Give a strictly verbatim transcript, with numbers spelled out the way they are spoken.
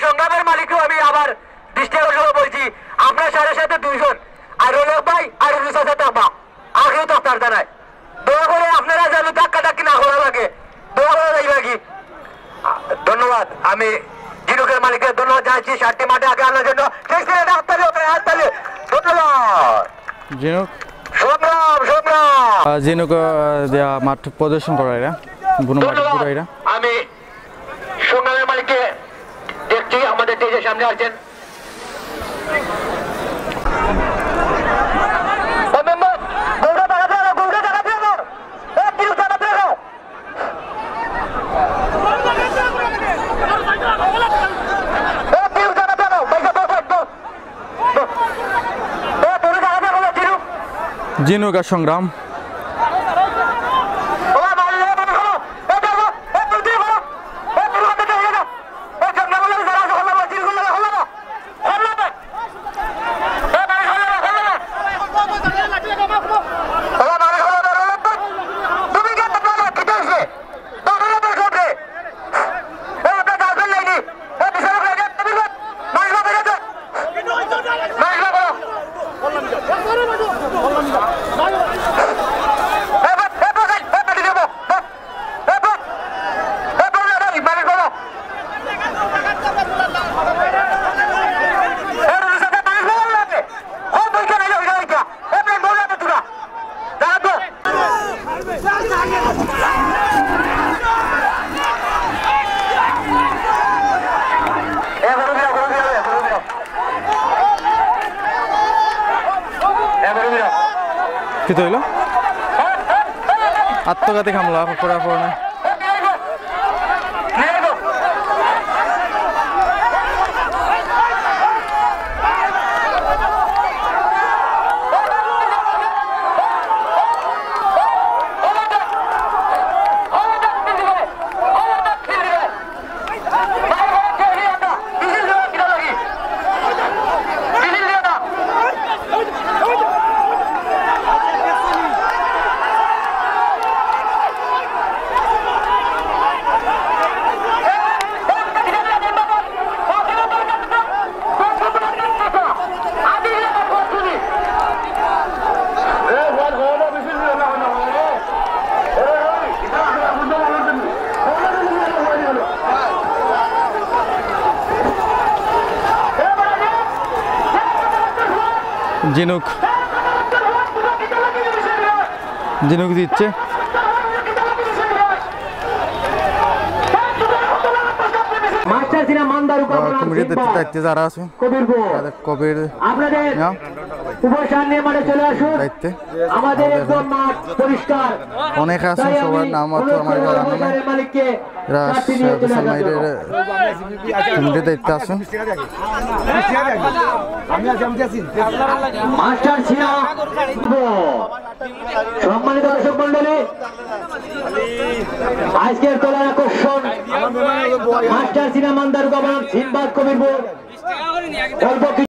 সংগ্রামের মালিকও আমি আবার দৃষ্টি আকর্ষণ বলছি, আপনার সাথে সাথে দুইজন, আর রৌনক ভাই আর রুজু চাচা থাকবা, আর কেউ থাকতার তা নাই। দয়া করে আপনারা যেন ধাক্কাধাক্কি না করা লাগে, দয়া করে যাইবা কি। ধন্যবাদ। আমি জিনুকের মালিককে ধন্যবাদ জানাচ্ছি সাতটি মাঠে আগে আনার জন্য। ঠিক আছে, হাততালি, ওকে, হাততালি। ধন্যবাদ। জিনুক। সংগ্রাম, সংগ্রাম। আহ, জিনুক, আহ, দিয়া মাঠ প্রদর্শন করাইরা, বুনো মাঠ ধন্যবাদ। ঘুরাইরা। আমি সংগ্রামের মালিককে দেখছি আমাদের স্টেজের সামনে আছেন। এ মেম্বার, গৌড়া দাঁড়াতে হবে, গৌড়া দাঁড়াতে হবে। এ, জিনুক দাঁড়াতে হবে। জিনুক আর সংগ্রাম। কিতা অইলো? আত্মঘাতী হামলা করার কারণে। জিনুক, জিনুক জিতছে। মাস্টার সিনা মান্দার আহ, কমিটির দায়িত্বে যারা আছে, কবির বো। তাদের কবির আপনাদের না? উপর সামনে মাঠে চলে আসুন। দায়িত্বে। আমাদের একদম মাঠ পরিষ্কার। অনেকে আছেন, তাই আমি সবার নাম অত অনুরোধ আমার করবো জানা নাই। মালিককে এরা বিশাল মাইরের কমিটির দায়িত্বে আছেন। মাস্টার সিনা, সম্মানিত দর্শক মণ্ডলী, আজকের দলের আকর্ষণ মাস্টার সিনা মান্দার গমন সিনবাদ কবির বো। অল্প কিছু